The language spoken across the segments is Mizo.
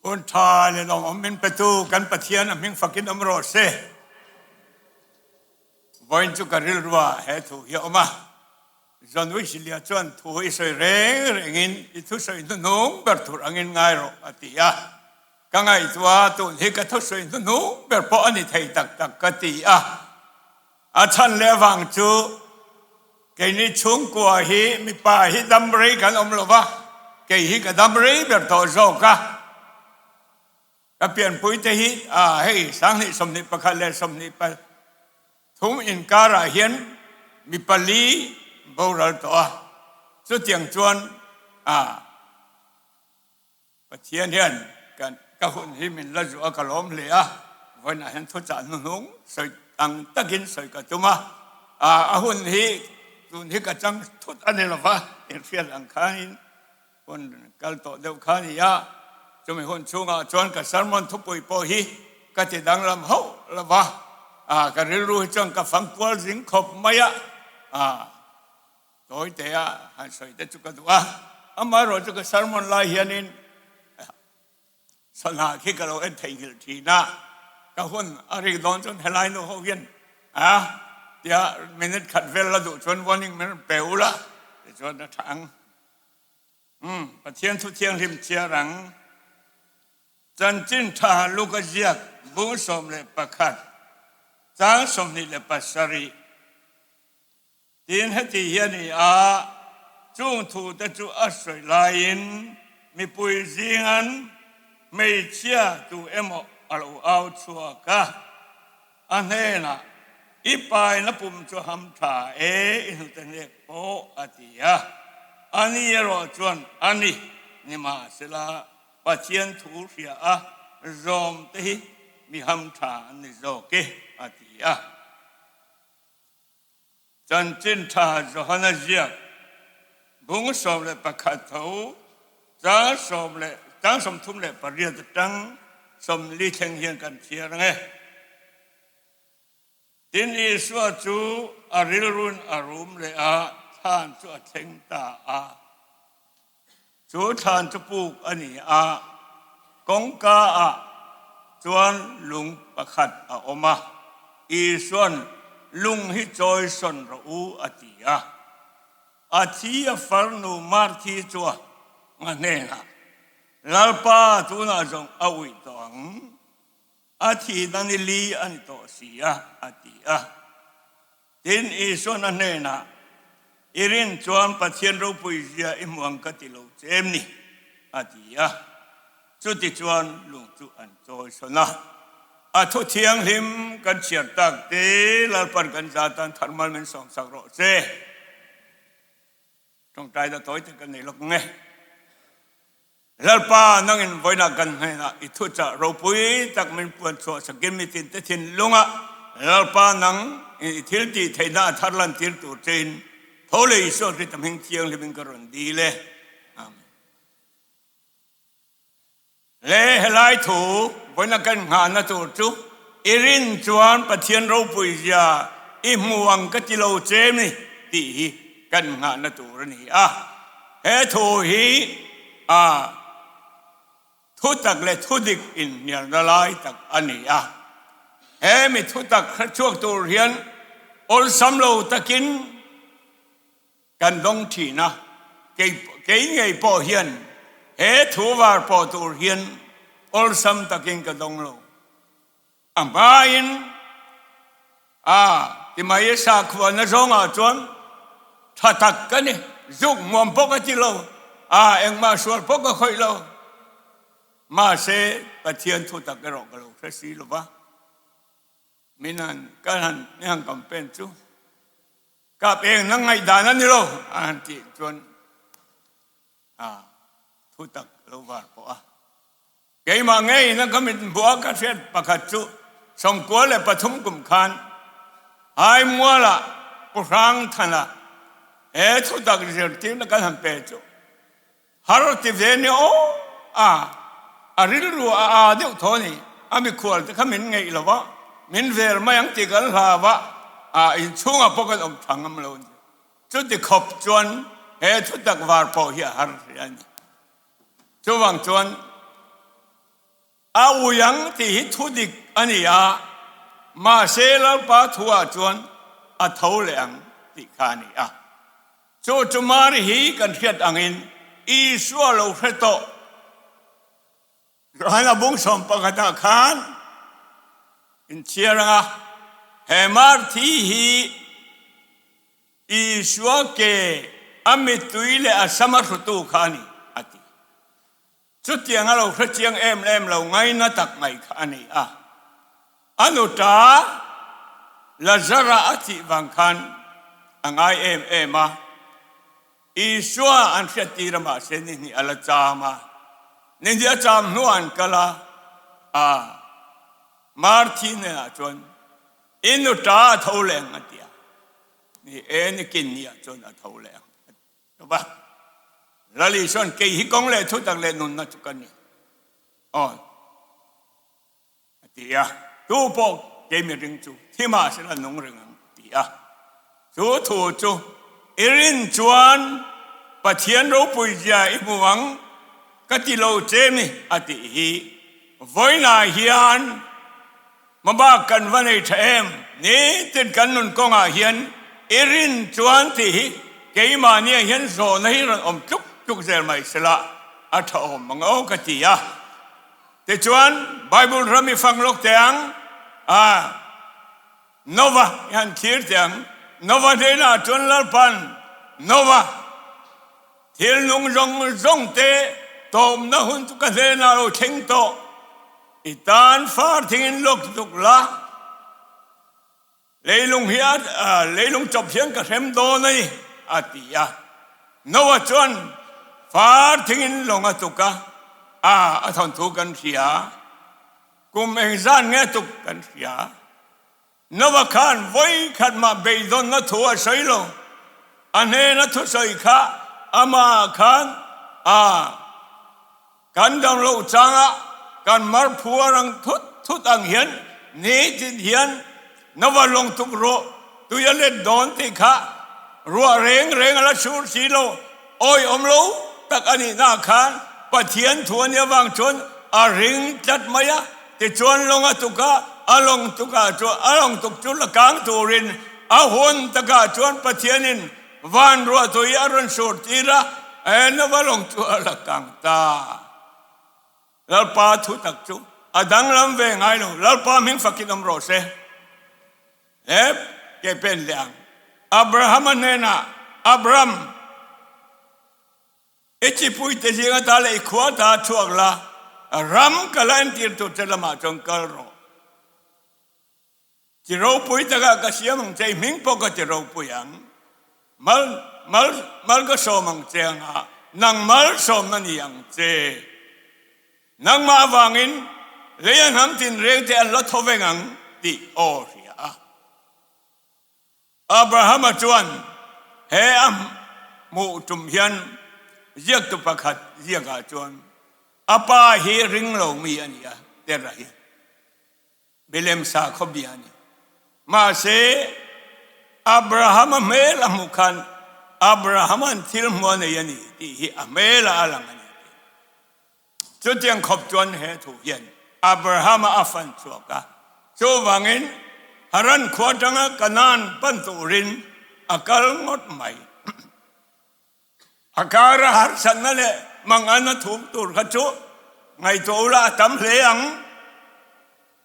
Hun tha leh lawmawm min petu kan Pathian a hming fakin awm rawh se. Vawiin chu ka rilrua he thu hi a awm a. John Wesley-a chuan thu i sawi reng rengin i thusawi hnuhnung ber tur angin ngai rawh a ti a. Ka ngaihtuah tun hi ka thusawi hnuhnung ber pawh a ni thei tak tak ka ti a. A chhan leh avang chu keini chhungkua hi mipa hi dam rei kan awm lo va, kei hi ka dam rei ber tawh zawk a. Ka pianpui te hi hei sanghnih 21 leh 23 inkarah hian mi pali boral tawh a, chutiang chuan Pathian hian kan ka hun hi min la zuah a ka lawm hle a, vawiinah hian thuchah hnuhnung sawi ang takin sawi ka tum a, a hun hi tun hi ka chang thut a ni lova inhriat ang khanin Hun kal tawh deuh kha a ni a, chumi hun chhungah chuan ka sermon thupui pawh hi ka ti danglam hauh lo va, ka rilru hi chuan ka fang kual zing khawp mai a, tawi te a han sawi te chu ka duh a, amaherawh chu ka sermon lai hianin Sangha khi ka lo en theihnghilh thin a, ka hun a rik dawn chuan helai nu ho hian a tia minute khat vel la duh chuan warning min rawn pe ula tichuan a tha ang. Umm Pathian thu thianghlim chhiar ang. Chanchin tha Luka ziak bung 11 chang 27. Tin, heti hi a ni a, chung thute chu a sawi laiin mipui zingan hmeichhia tu emaw a lo au chhuak a, a hnenah, I paina pum chu ham tha e, i hnute hnek pawh, a ti a. Ani erawh chuan, A ni, nimahsela Pathian thu hria a zawm te hi mi ham tha an ni zawk e, a ti a. Chanchin Tha Johana ziak bung 11 tho chang sawm leh chang 38 atang 40 thleng hian kan chhiar ang e. Tin, Isua chu a rilrun a rum leh a, thlan chu a thleng ta a. Chu thlan chu puk a ni a, kawngka ah chuan lung pakhat a awm a, Isua'n lung hi chawi sawn rawh u a ti a. A thi a farnu Marthi chuan a hnenah, Lalpa tunah zawng a uih tawh ang. A thihna ni li a ni tawh si a, a ti a. Tin, Isua'n a hnenah, I rin chuan Pathian ropui zia i hmu ang ka ti lo che em ni? a ti a. Chutichuan lung chu an chawi sawn a. A thu thianghlim kan chhiar tak te Lalpan kan za tan tharmal min sawmsak rawh che. Tawngtai na tawi te kan nei lawk nge. Lalpa, nangin vawiinah kan hnenah i thuchah ropui tak min puan chhuah sakin mitin te thinlungah Lalpa nang in i thil tih theihna a thar lantir tur chein tho leh Isua Krista hming thianghlim in ka rawn dil e. Amen. Le helai thu vawiina kan nghahna tur chu i rin chuan Pathian ropui zia i hmu ang ka ti lo che mi tih hi kan nghahna tur a ni a. He thu hi a thu tak leh thu dik inhnialna lai tak a ni a. He mi thu tak hrechhuak tur hian awlsam lo takin kan dawng thin a. Kei kei ngei pawh hian he thu var pawh tur hian awlsam takin ka dawng lo. A hmain a ti mai sakhuana zawngah chuan tha tak ka ni, zuk hmuam pawh ka ti lo, a engmah sual pawh ka khawih lo. Mahse Pathian thu tak erawh ka lo hre si lo va, min han ka han min han campaign chu kap eng na ngaihdan a ni lo a han tih chuan a thu tak lo var pawh a. Keimah ngeiin a ka mit hmuh a ka hriat pakhat chu 93 kum khan Haimualah Pu Hrangthana he thutak zirtirna kan han pe chu har ti ve ni aw a, a rilru a aa deuh tho a ni. A mikhual te kha min ngeih lo va, min vel mai ang tih kan hlau va, a inchhungah pawh kan awm tha ngam lo a ni. Chuti khawp chuan he thutak var pawh hi a har hle a ni. Chuvang chuan. A ui ang tih hi thu dik a ni a, mahse Lalpa thuah chuan a tho leh ang tih kha a ni a. Chu chu Mari hi kan hriat angin Isua lo hre tawh. Johan a bung sawm pakhatah khan inchhiar anga he Marthi hi Isua ke a mittui leh a sama hrutu kha a ni a ti. Chutiang a lo hre chiang em em lo ngaina tak mai kha a ni a. A nuta Lazara a thih vang khan a ngai em em a. Isua an hriattir a mahse ni hnih a la cham a. Ni hnih a cham hnuah an kal a, a Marthi hnenah chuan i nuta a tho leh ang a ti a. Ni e, nikin ni ah chuan a tho leh ang a ti va. Lal Isua'n kei hi kawng leh thutak leh nunna chu ka ni aw. A ti a, Tu pawh kei mihring chu thi mahsela nung reng ang, a ti a. Chu thu chu i rin chuan Pathian ropui zia i hmu ang ka ti lo che mi, a tih hi. Vawiinah hian hmabak kan va nei tha em? Nitin kan nun kawngah hian i rin chuan tih hi keimahniah hian zawhna hi rawn awm tluk tluk zel mai sela a tha awm ang aw ka ti a. Tichuan, Bible ram i fang lawk teh ang, a Nova i han thlir teh ang. Nova hnenah chuan Lalpan, Nova, thil nung zawng zawng te tawmna hun chu ka hnenah lo thleng tawh. I tan far thingin lawk tuk la. Leilung hi a leilung chawp hian ka hrem dawn a ni, a ti a. Noah chuan far thingin lawng a tuk a, a a thawnthu kan hria. Kum engzat nge a tuk kan hria. Noah khan vawi khat mah beidawnna thu a sawi lo. A hnena thusawi kha amah khan a Kan dam loh changa kan mar phuar ang thut thut ang hian nitin hian na va lawng tuk rawh, tui a let dawn tih kha ruah reng reng a la sur si lo. Awi awm lo tak a nihna khan Pathian thu a nih avang chuan a ring tlat mai a, tichuan lawng a tuk a, a lawng tukah chuan a lawng tuk chu la kang turin a hun takah chuan Pathianin Van ruah tui a rawn sur tir a, he nova lawng chu a la kang ta. Lalpa thu tak chu a danglam ve ngai lo, Lalpa hming fakin awm rawh se. He ke pen leh ang. Abrahama hnenah, Abram, i chipuite zing ata leh i khua ata chhuak la, ram ka la entir tur che lamah chuan kal rawh. Ti ropui takah ka siam ang che, i hming pawh ka ti ropui ang. Mal, mal, mal ka sawm ang che anga, nang malsawmna ni ang che. Nangmah avangin lei a hnam tinreng te an la tho veng ang tih aw hria a. Abrahama chuan he a hmuh tum hian ziaktu pakhat ziakah chuan a pa hi ring lo mi a ni a, Terah hian. Milem sakhaw bia a ni. Mahse, Abrahama hmel a hmuh khan Abrahama'n thil hmu a nei a ni tih hi a hmelah a lang a ni tih. Chutiang khawp chuan he thu hian Abrahama a fan chhuak a. Chuvangin, Haran khua atanga Kanaan pan turin a kal ngawt mai. A kara harsatna leh mangan a thum tur kha chu ngaihtuah ula a tam hle ang.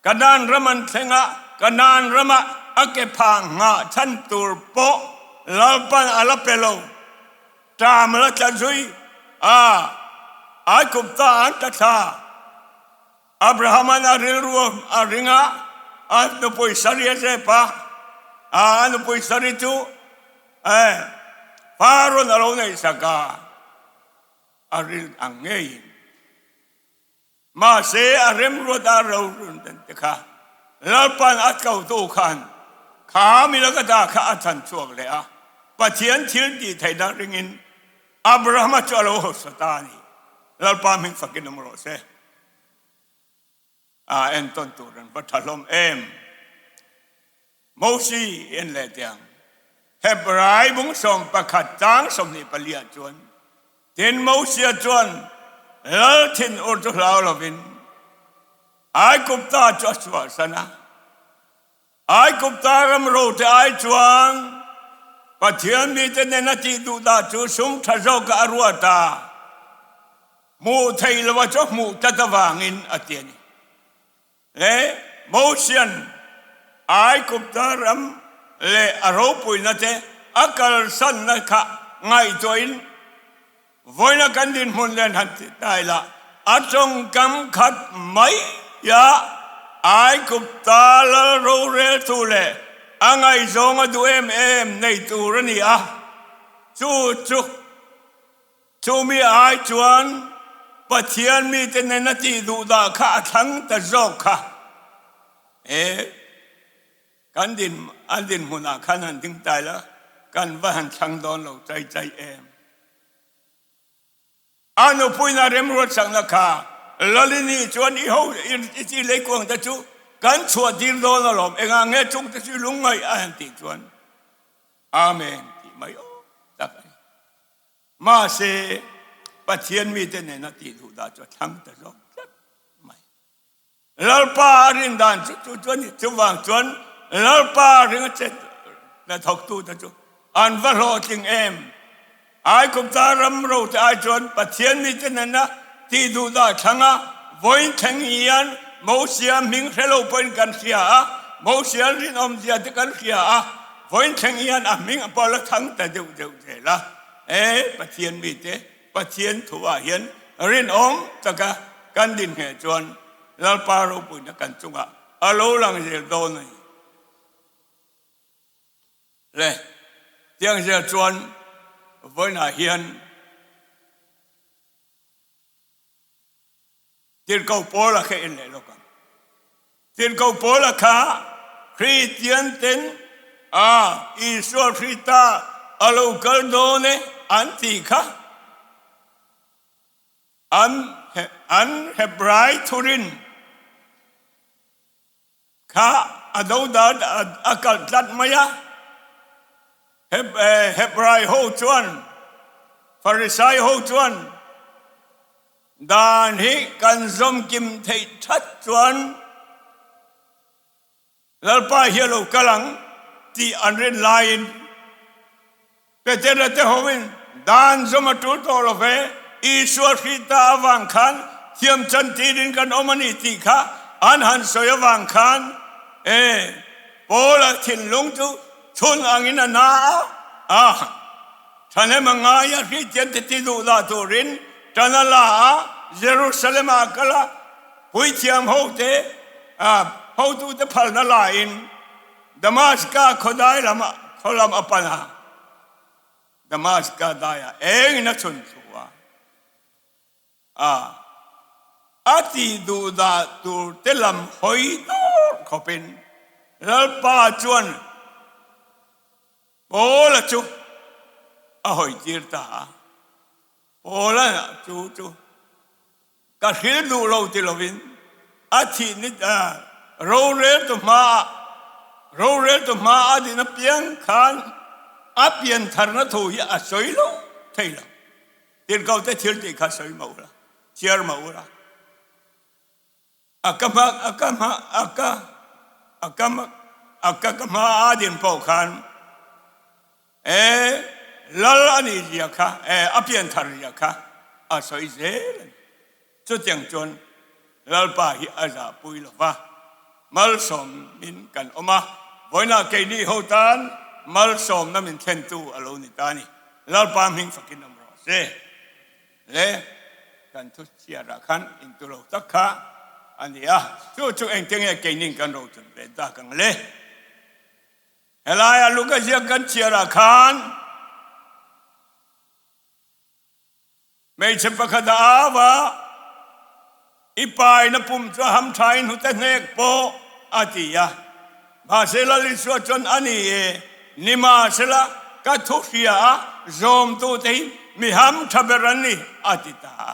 Kanaan ram an thleng a, Kanaan rama a ke phah nghah chhan tur pawh Lalpan a la pe lo. Ṭam a la tla zui a, Aigupta an tla thla. Abrahama'n a rilru a ring a, a nupui Sari a zep a, a nupui Sari chu Pharaoh-a'n a lo neihsak a, a ril ang ngeiin. Mahse, a remruat a ro run dan te kha Lalpa'n a tlotu khan kha mi laka dah kha a chhan chhuak leh a, Pathian thil tih theihna ringin Abrahama chu a lo hausa ta a ni. Lalpa hming fakin awm rawh se. A entawn tur an va tha hlawm em. Mosi en leh teh ang. Hebrai bung 11 chang 24 ah chuan, Tin Mosia chuan lal thinur chu hlau lovin. Aigupta chu a chhuahsan a. Aigupta ram rote ai chuan Pathian mite nena tih duhdah chu sum tha zawkah a ruat a, hmuh theih lova chu hmuh tlat avangin a ti a ni. Le Mosian Aigupta ram leh a ropuina te a kalsanna kha ngaihtuahin Vawiina kan dinhmun len han ti ta ila, a tawngkam khat mai a Aigupta lal roreltu leh a ngaihzawng a duh em em nei tur a ni a, chu chu chumi ai chuan Pathian mite nena tih duh dah kha a thlang ta zawk kha. E. Kan din an dinhmunah khan han ding ta ila, kan va han thlang dawn lo chai chai em? A nupuina remruatsakna kha Lalini chuan i ho i chi leikuang te chu kan chhuah tir dawn alawm, engah nge chung te chu i lungngaih a han tih chuan Amen tih mai awm tak a ni. Mahse, Pathian mite nena tih duh dah chu a thlang ta zawk tlat mai. Lalpa a rin dan chu chu chu a ni. Chuvang chuan Lalpa ring a chet hnathawktute chu an va hlawhtling em? Aigupta ram rote ai chuan Pathian mite nena tih duh dah thlang a, vawiin thleng hian Mosia hming hre lo pawhin kan hria a, Mosia rinawmzia te kan hria a, vawiin thleng hian a hming pawh a la thang ta deuh deuh zel a. E Pathian mite Pathian thuah hian rinawm taka kan din ngheh chuan Lalpa ropuina kan chungah a lo lang zel dawn a ni. Le, tiang zel chuan vawiinah hian Tirhkoh Paula kha en leh lawk ang. Tirhkoh Paula kha Kristian ten a Isua Krista a lo kal dawn e an tih kha an an Hebrai thurin Kha a dodal a kalh tlat mai a. Hebrai ho chuan, Pharisai ho chuan, Dan hi kan zawm kim theih that chuan Lalpa hi a lo kal ang tih an rin laiin Petera te hoin dan zawm a tul tawh lo ve, Isua Krista avang khan thiam chantirin kan awm a ni tih kha an han sawi avang khan e Paula thinlung chu chhun angin a na a, a thahnem a ngai a, Kristian te ti duh lah turin tan a la a, Jerusalem ah a kal a, puithiam hote hotute phalna lain Damaska khawdai lam khaw lam a pan a, Damaska daiah engin a chhun thlu a, a a tih duh dah tur te lam hawi dawr khawpin Lalpa chuan Paula chu a hawi tir ta a, Paula chu chu Ka hril duh lo ti lovin a thih ni roreltu hmaah roreltu hma a din apiang khan a piantharna thu hi a sawi lo thei lo. Tirhkohte thil tih kha sawi mah ula, chhiar mah ula. A ka hma a ka hma a ka a ka a ka ka hma a din pawh khan E, Lal a nih zia kha, e, a pianthar zia kha a sawi zel a ni. Chutiang chuan Lalpa hi a zahpui lo va, malsawmin kan awm a, vawiinah keini ho tan malsawmna min thlentu a lo ni ta a ni. Lalpa hming fakin awm rawh se. Le, kan thu chhiarah khan intu lo tak kha a ni a, chu chu engte nge keinin kan rochun ve tak ang le? Helaia Luka ziak kan chhiarah khan hmeichhe pakhat a au a, I paina pum chu a ham thain hnute hnek pawh a ti a. Mahse Lal Isua chuan a ni e, nimahsela ka thu hria a, zawmtute hi mi ham tha ber an ni a ti ta a.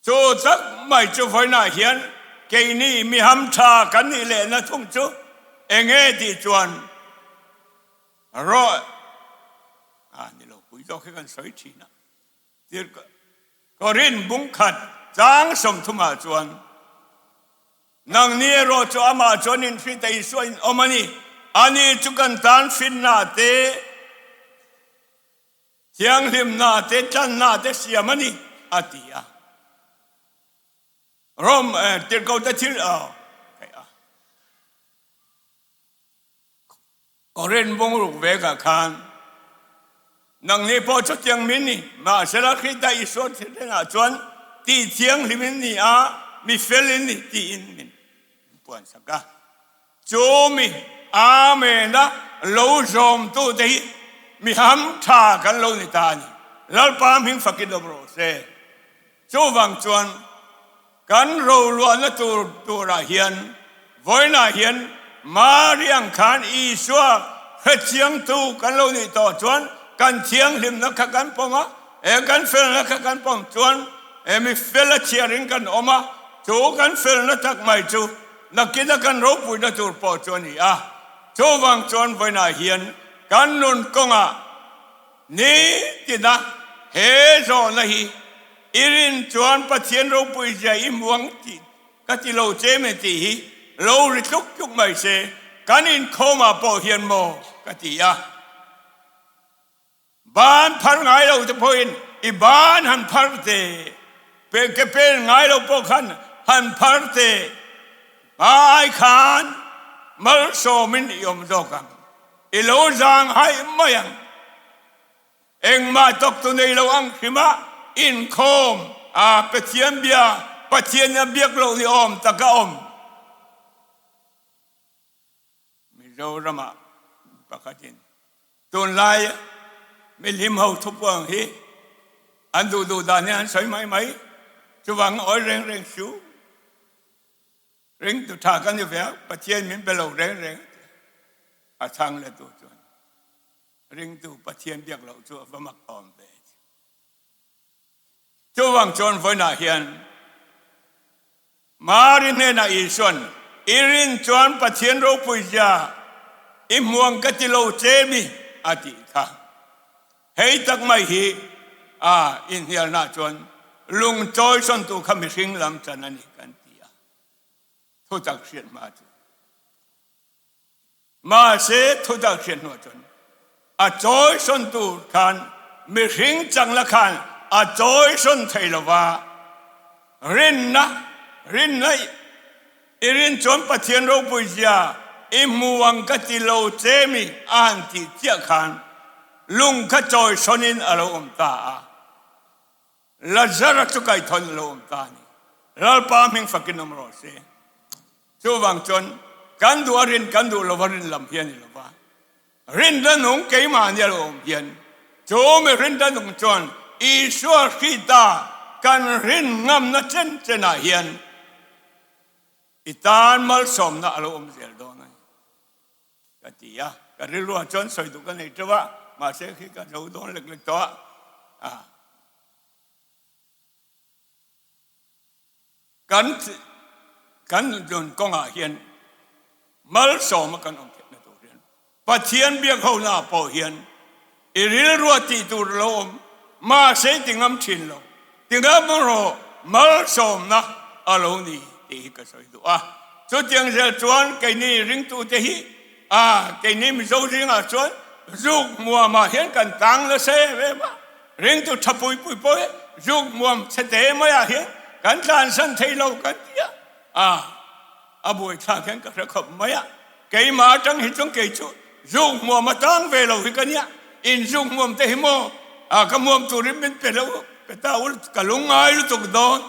Chu tak mai chu vawiinah hian keini mi hamtha kan nih lehna thung chu eng nge tih chuan rawh a ni lo pui zawk hi kan sawi thin a. Tir Korin bung khat chang 30 ah chuan. Nangni erawh chu amah chuan in Krista Isua in awm a ni. Ani chu kan tan hrinna te, thianghlimna te, tlanna te siam a ni, a ti a. Rom tirhkohte thil a theih a. Korin bungruk vekah khan nangni pawh chutiang min ni, mahsela Krista Isua thilthlengah chuan tih thianghlim in ni a, mi fel in ni tiin min puansak a. Chu mi Amen-a lo zawmtute hi mi hamtha kan lo ni ta a ni. Lalpa hming fakin awm rawh se. Chuvang chuan kan roluahna tur turah hian vawiinah hian Mari ang khan Isua hrechiangtu kan lo nih tawh chuan kan thianghlimna kha kan pawm a, he kan felna kha kan pawm chuan he mi fela chhiarin kan awm a, chu kan felna tak mai chu nakina kan ropuina tur pawh chu a ni a. Chuvang chuan vawiinah hian kan nun kawngah Nitina he zawhna hi i rin chuan Pathian ropui zia i hmu ang tih ka ti lo che me tih hi lo ri tluk tluk mai se, kan inkhawmah pawh hian maw ka ti a. Ban phar ngai lo te pawhin i ban han phar te, ke pen ngai lo pawh khan han phar te, hma ai khan malsawmin i awm zawk ang. I lo zang haih mai ang. Engmah tawktu nei lo ang hrima inkhawm a Pathian bia Pathian a biak loh ni awm tak a awm. Mizoramah pakhatin tunlai mihlim ho thupuang hi an duh duh dan hi an sawi mai mai. Chuvang awi reng reng su. Ringtu tha kan ni ve a, Pathian min be lo reng reng a ti a. A chhang lettu chuan, Ringtu Pathian biak loh chu a va mak awm ve a ti. Chuvang chuan vawiinah hian Mari hnenah Isua'n, I rin chuan Pathian ropui zia i hmuang ka ti lo che mi a tih kha. Hei tak mai hi a inhnialnaah chuan lungchawi sawntu kha mihring lam chan a ni kan ti a, thutak hriat hma chu. Mahse thutak hriat hnuah chuan a chawi sawn tur khan mihring changla khan a chawi sawn thei lo va, rinna, rinna I rin chuan Pathian ropui zia i hmu ang ka ti lo che mi a han tih chiah khan lung kha chawi sawnin a lo awm ta a. Lazara chu kaithawn a lo awm ta a ni. Lalpa hming fakin awm rawh se. Chuvang chuan kan duh a rin kan duh lova rin lam hi a ni lova. Rinna nung keimahni a lo awm hian chu mi rinna nung chuan Isua Krista kan rin ngamna chen chenah hian I tan malsawmna a lo awm zel dawn a ni ka ti a, ka rilruah chuan sawi duh ka nei teuh a, mahse khi ka zo dawn lek lek tawh a. Kan kan nun kawngah hian malsawma kan awm theihna tur hian Pathian biak hona pawh hian i rilrua tih tur a lo awm, mahse i ti ngam thin lo, ti ngam rawh malsawmna a lo ni tih hi ka sawi duh a. Chutiang zel chuan keini ringtute hi a keini Mizo zingah chuan zuk muamah hian kan tang nasa em em a, ringtu tha pui pui pawh hi zuk muam chhe te maiah hian kan tlansan thei lo kan ti a, a. A buaithlak hian ka hre khawp mai a, keimah atang hi chuan kei chu zuk hmuam atang ve lo hi ka nia, in zuk hmuam te hi maw a ka hmuam turin min pe lo pe ta ul ka lungngai lutuk dawn,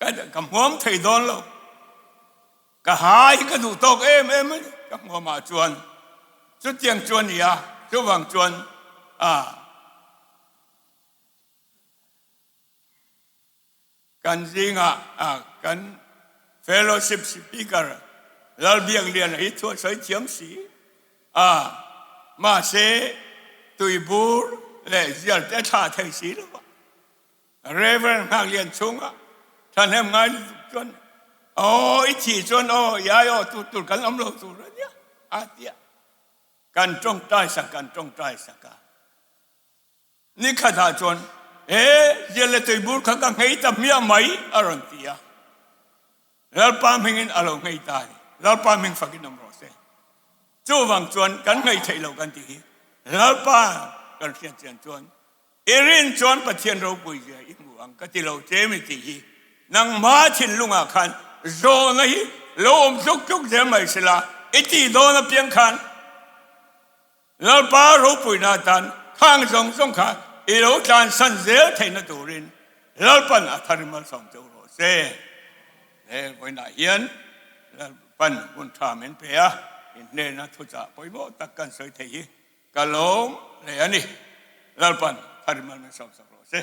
ka ka hmuam thei dawn lo, ka ha hi ka duh tawk em em a ni ka hmuam ah chuan chutiang chu a ni a, chuvang chuan a. Kan zingah kan Fellowship Speaker Lalbiakliana hi thu a sawi thiam si a, mahse tuibur leh zial te a thlah thei si lo va. Reverend Nghaklian chhunga thahnem ngai lutuk chuan, Aw, i thih chuan aw, i aiawh tur tur kan awm lo tur a nia, a ti a. Kan tawngtai sak, kan tawngtai sak a. Ni khatah chuan, He zial leh tuibur kha ka nghei ta hmiah mai, a rawn ti a. Lalpa hmingin a lo nghei ta a ni. Lalpa hming fakin awm rawh se. Chuvang chuan kan nghei theih lo kan tih hi Lalpa kan hriat chian chuan i rin chuan Pathian ropui zia i hmu ang ka ti lo che mi tih hi nangma thinlungah khan zawhna hi lo awm tluk tluk zel mai sela i tih dawn apiang khan Lalpa ropuina atan khang zawng zawng kha i lo tlansan zel theihna turin Lalpan a thar malsawm cheu rawh se. He vawiinah hian Lalpan hun tha min pe a, in hnena thuchah pawimawh tak kan sawi thei hi ka lawm hle a ni. Lalpan thar malsawm sak rawh se.